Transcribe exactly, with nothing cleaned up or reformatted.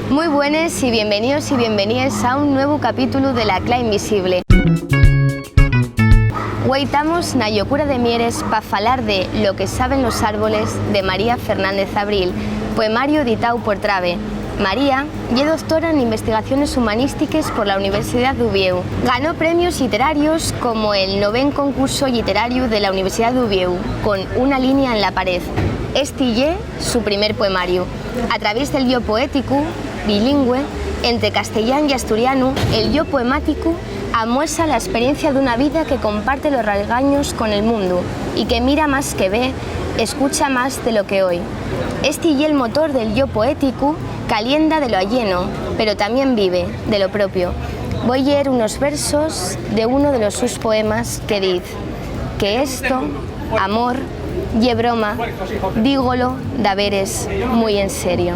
Mui buenes y bienveníos y bienveníes a un nuevu capítulu de La Cla Invisible. Güei tamos na llocura de Mieres pa falar de Lo que saben los árboles, de María Fernández Abril, poemariu editáu por Trabe. María ye doctora n'Investigaciones Humanístiques por la Universidá d'Uviéu. Ganó premios lliterarios como el novén Concursu Lliterariu de la Universidá d'Uviéu con Una línea en la pared. Esti ye su primer poemariu. A traviés del llio poéticu, bilingüe, ente castellán y asturianu, el llio poemáticu amuesa la esperiencia d'una vida que comparte los raigaños con el mundu y que mira más que ve, escucha más de lo que oi. Esti ye'l motor del llio poéticu, qu'alienda de lo ayeno, pero tamién vive de lo propio. Voi lleer unos versos de uno de los sus poemas que diz que esto, amor, ye broma, dígolo daveres mui en serio.